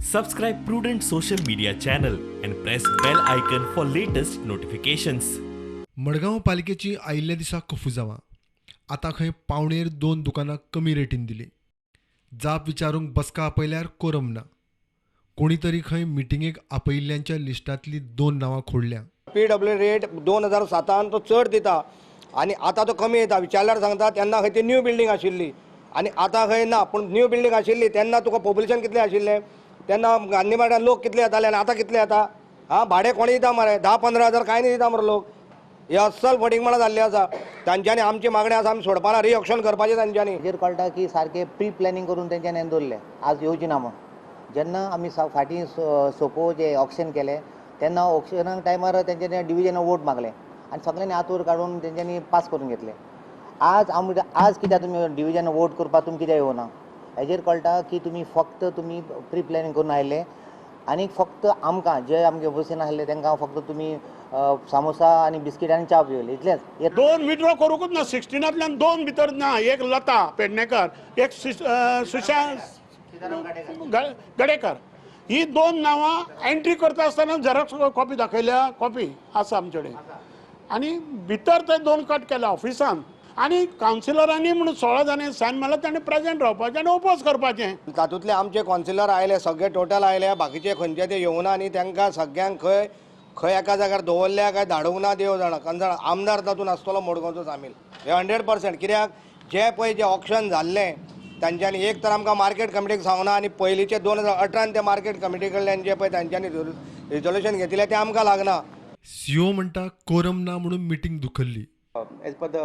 Subscribe Prudent social media channel and press bell icon for latest notifications. Madgaon पालिकेची आयिल्ल्या दिसा कफुजांवां. आतां खंय पावणेर दोन दुकानां कमी रेटीन दिलीं. जाप विचारूंक बसका आपयल्यार कोरम ना. कोणी तरी खंय मिटिंगेक आपयिल्ल्यांच्या लिस्टांतलीं दोन नांवां खोडल्यां. पीडब्ल्यू रेट 2007 तो चड दिता आनी आतां तो कमी येता. विचारल्यार सांगता तेन्ना खंय ती न्यू बिल्डींग आशिल्ली आनी आतां खंय ना. पूण न्यू बिल्डींग आशिल्ली तेन्ना तुका पॉप्युलेशन कितलें आशिल्लें, तेन्ना गांधी मार्गार लोक कितले येताले आनी आतां कितले येता. आं, भाडें कोणी दिता मरे, 10-15 हजार कांय न्ही दिता मरे लोक. हे अस्सल फटींगपणां जाल्लीं आसा तांच्यांनी. आमची मागणी आसा, आमी सोडपाना, रिऑक्शन करपाचें तांच्यांनी. हेजेर कळटा की सारकें प्री प्लॅनिंग करून तेंच्यांनी दवरलें आज येवची ना म्हूण. जेन्ना आमी फाटीं सोपो जे ऑक्शन केलें तेन्ना ऑक्शनाक टायमार तेंच्यांनी डिविजनाक वोट मागलें आनी सगळ्यांनी हात वयर काडून तेंच्यांनी पास करून घेतलें. आज आमी आज कित्याक तुमी डिविजनाक वोट करपाक तुमी कित्याक येवना, हेजेर कळटा की तुमी फक्त तुमी प्री प्लॅनिंग करून आयले आनी फक्त आमकां जे आमगे बसीन आसले तांकां फक्त तुमी सामोसा आनी बिस्कीट आनी च्या पिवयले इतलेंच. दोन विड्रॉ करूंकच ना, 16तल्यान दोन भितर ना. एक लता पेडणेकर, एक सुशांत गडेकर, ही दोन नांवां एंट्री करता आसतना झेरॉक्स कॉपी दाखयल्या, कॉपी आसा आमचे कडेन. आनी भितर ते दोन कट केल्या ऑफिसान. आनी कावन्सिलरांनी म्हणून 16 जाणांनी सायन मारला, ताणें प्रेजेंट रावपाचें आनी ओपोज करपाचें. तातूंतले आमचे कावन्सिलर आयले, सगळे टोटल आयले, बाकीचे खंयचे ते येवना आनी तांकां सगळ्यांक खंय खंय एका जाग्यार दवरल्या काय धाडूंक ना देव जाणा. कारण जाणा आमदार तातूंत आसतलो मडगांवचो सामील, हे 100%. कित्याक जे पळय जे ऑक्शन जाल्लें तांच्यांनी एक तर आमकां मार्केट कमिटीक सांगना आनी पयलींचे 2018 ते मार्केट कमिटी कडल्यान जे पळय तांच्यांनी रिजोल्युशन घेतिल्लें तें आमकां लागना. सीओ म्हणटा कोरम ना म्हणून meeting दुखल्ली. As per the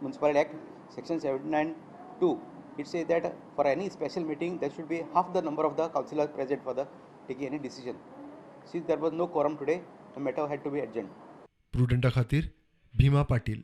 Municipal Act, section 79(2), it says that for any special meeting there should be half the number of the councillors present for the taking any decision. Since there was no quorum today, the matter had to be adjourned. प्रुडंटा खातीर भीमा पाटील.